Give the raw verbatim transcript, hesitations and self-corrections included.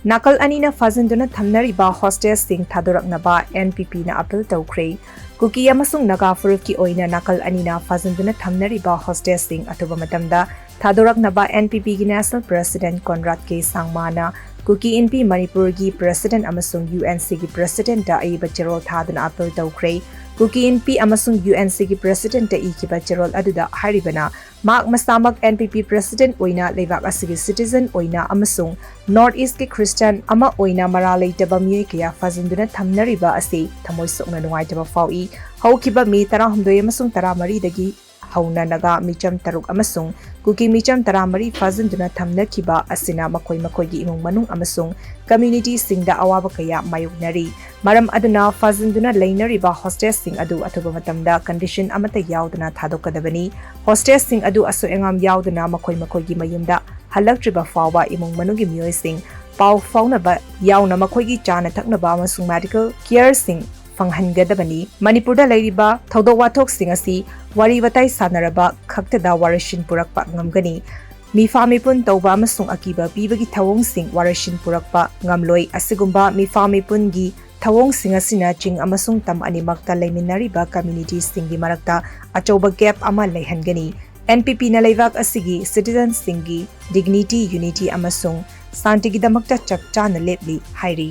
ꯅꯥꯀꯜ ꯑꯅꯤꯅ ꯐꯥꯖꯤꯟꯗꯨꯅ ꯊꯝꯅꯔꯤꯕ ꯍꯣꯁꯇꯦꯖꯁꯤꯡ ꯊꯥꯗꯣꯔꯛꯅꯕ N P ꯄꯤꯅ ꯑꯄꯤꯜ ꯇꯧꯈ꯭ꯔꯦ꯫ ꯀꯨꯀꯤ ꯑꯃꯁꯨꯡ ꯅꯥꯒꯥ ꯐꯨꯔꯨꯞꯀꯤ ꯑꯣꯏꯅ ꯅꯥꯀꯜ ꯑꯅꯤꯅ ꯐꯥꯖꯤꯟꯗꯨꯅ ꯊꯝꯅꯔꯤꯕ ꯍꯣꯁꯇꯦꯖꯁꯤꯡ ꯑꯊꯨꯕ ꯃꯇꯝꯗ ꯊꯥꯗꯣꯔꯛꯅꯕ ꯑꯦꯟ ꯄꯤ ꯄꯤꯒꯤ ꯅꯦꯁꯅꯦꯜ ꯄ꯭ꯔꯦꯁꯤꯗꯦꯟꯠ ꯀꯣꯟꯔꯥꯗ ꯀꯦ ꯁꯥꯡꯃꯥꯅ ꯀꯨꯀꯤ ꯏꯟꯄꯤ ꯃꯅꯤꯄꯨꯔꯒꯤ ꯄ꯭ꯔꯦꯁꯤꯗꯦꯟꯠ ꯑꯃꯁꯨꯡ ꯌꯨ ꯑꯦꯟ ꯁꯤꯒꯤ ꯄ꯭ꯔꯦꯁꯤꯗꯦꯟꯠꯇ ꯑꯏꯕ ꯆꯦꯔꯣꯜ ꯊꯥꯗꯨꯅ ꯑꯄꯤꯜ ꯇꯧꯈ꯭ꯔꯦ꯫ ꯀꯨꯀꯤ ꯏꯟꯄꯤ ꯑꯃꯁꯨꯡ ꯌꯨ ꯑꯦꯟ ꯁꯤꯒꯤ ꯄ꯭ꯔꯦꯁꯤꯗꯦꯟꯠꯇ ꯏꯈꯤꯕ ꯆꯦꯔꯣꯜ ꯑꯗꯨꯗ ꯍꯥꯏꯔꯤꯕꯅ, ꯃꯍꯥꯛ ꯃꯁꯥꯃꯛ ꯑꯦꯟ ꯄꯤ ꯄꯤ ꯄ꯭ꯔꯦꯁꯤꯗꯦꯟꯠ ꯑꯣꯏꯅ, ꯂꯩꯕꯥꯛ ꯑꯁꯤꯒꯤ ꯁꯤꯇꯤꯖꯦꯟ ꯑꯣꯏꯅ ꯑꯃꯁꯨꯡ ꯅꯣꯔꯊ ꯏꯁ꯭ꯠꯀꯤ ꯈ꯭ꯔꯤꯁꯇꯤꯌꯥꯟ ꯑꯃ ꯑꯣꯏꯅ ꯃꯔꯥꯜ ꯂꯩꯇꯕ ꯃꯤꯑꯣꯏ ꯀꯌꯥ ꯐꯥꯖꯤꯟꯗꯨꯅ ꯊꯝꯅꯔꯤꯕ ꯑꯁꯤ ꯊꯃꯣꯏ ꯁꯣꯛꯅ ꯅꯨꯡꯉꯥꯏꯇꯕ ꯐꯥꯎꯏ꯫ ꯍꯧꯈꯤꯕ ꯃꯦ ꯇꯔꯥꯍꯨꯝꯗꯣꯏ ꯑꯃꯁꯨꯡ ꯇꯔꯥꯃꯔꯤꯗꯒꯤ ꯍꯧꯅ ꯅꯥꯒꯥ ꯃꯤꯆꯝ ꯇꯔꯨꯛ ꯑꯃꯁꯨꯡ ꯀꯨꯀꯤ ꯃꯤꯆꯝ ꯇꯔꯥꯃꯔꯤ ꯐꯥꯖꯤꯟꯗꯨꯅ ꯊꯝꯅꯈꯤꯕ ꯑꯁꯤꯅ ꯃꯈꯣꯏ ꯃꯈꯣꯏꯒꯤ ꯏꯃꯨꯡ ꯃꯅꯨꯡ ꯑꯃꯁꯨꯡ ꯀꯝꯌꯨꯅꯤꯇꯤꯁꯤꯡꯗ ꯑꯋꯥꯕ ꯀꯌꯥ ꯃꯥꯌꯣꯛꯅꯔꯤ꯫ ꯃꯔꯝ ꯑꯗꯨꯅ ꯐꯥꯖꯤꯟꯗꯨꯅ ꯂꯩꯅꯔꯤꯕ ꯍꯣꯁꯇꯦꯖꯁꯤꯡ ꯑꯗꯨ ꯑꯊꯨꯕ ꯃꯇꯝꯗ ꯀꯟꯗꯤꯁꯟ ꯑꯃꯠꯇ ꯌꯥꯎꯗꯅ ꯊꯥꯗꯣꯛꯀꯗꯕꯅꯤ꯫ ꯍꯣꯁꯇꯦꯖꯁꯤꯡ ꯑꯗꯨ ꯑꯁꯣꯏ ꯑꯉꯥꯝ ꯌꯥꯎꯗꯅ ꯃꯈꯣꯏ ꯃꯈꯣꯏꯒꯤ ꯃꯌꯨꯝꯗ ꯍꯜꯂꯛꯇ꯭ꯔꯤꯕ ꯐꯥꯎꯕ ꯏꯃꯨꯡ ꯃꯅꯨꯡꯒꯤ ꯃꯤꯑꯣꯏꯁꯤꯡ ꯄꯥꯎ ꯐꯥꯎꯅꯕ ꯌꯥꯎꯅ ꯃꯈꯣꯏꯒꯤ ꯆꯥꯅ ꯊꯛꯅꯕ ꯑꯃꯁꯨꯡ ꯃꯦꯗꯤꯀꯦꯜ ꯀꯤꯌꯔꯁꯤꯡ ꯐꯪꯍꯟꯒꯗꯕꯅꯤ꯫ ꯃꯅꯤꯄꯨꯔꯗ ꯂꯩꯔꯤꯕ ꯊꯧꯗꯣꯛ ꯋꯥꯊꯣꯛꯁꯤꯡ ꯑꯁꯤ ꯋꯥꯔꯤ ꯋꯥꯇꯥꯏ ꯁꯥꯟꯅꯔꯕ ꯈꯛꯇꯗ ꯋꯥꯔꯣꯏꯁꯤꯟ ꯄꯨꯔꯛꯄ ꯉꯝꯒꯅꯤ꯫ ꯃꯤꯐꯥ ꯃꯤꯄꯨꯟ ꯇꯧꯕ ꯑꯃꯁꯨꯡ ꯑꯀꯤꯕ ꯄꯤꯕꯒꯤ ꯊꯧꯑꯣꯡꯁꯤꯡ ꯋꯥꯔꯣꯏꯁꯤꯟ ꯄꯨꯔꯛꯄ ꯉꯝꯂꯣꯏ꯫ ꯑꯁꯤꯒꯨꯝꯕ ꯃꯤꯐꯥ ꯃꯤꯄꯨꯟꯒꯤ ꯊꯧꯑꯣꯡꯁꯤꯡ ꯑꯁꯤꯅ ꯆꯤꯡ ꯑꯃꯁꯨꯡ ꯇꯝ ꯑꯅꯤꯃꯛꯇ ꯂꯩꯃꯤꯟꯅꯔꯤꯕ ꯀꯝꯌꯨꯅꯤꯇꯤꯁꯤꯡꯒꯤ ꯃꯔꯛꯇ ꯑꯆꯧꯕ ꯒꯦꯞ ꯑꯃ ꯂꯩꯍꯟꯒꯅꯤ꯫ ꯑꯦꯟ ꯄꯤ ꯄꯤꯅ ꯂꯩꯕꯥꯛ ꯑꯁꯤꯒꯤ ꯁꯤꯇꯤꯖꯦꯟꯁꯤꯡꯒꯤ ꯗꯤꯒꯅꯤꯇꯤ, ꯌꯨꯅꯤꯇꯤ ꯑꯃꯁꯨꯡ ꯁꯥꯟꯇꯤꯒꯤꯗꯃꯛꯇ ꯆꯞ ꯆꯥꯅ ꯂꯦꯞꯂꯤ ꯍꯥꯏꯔꯤ꯫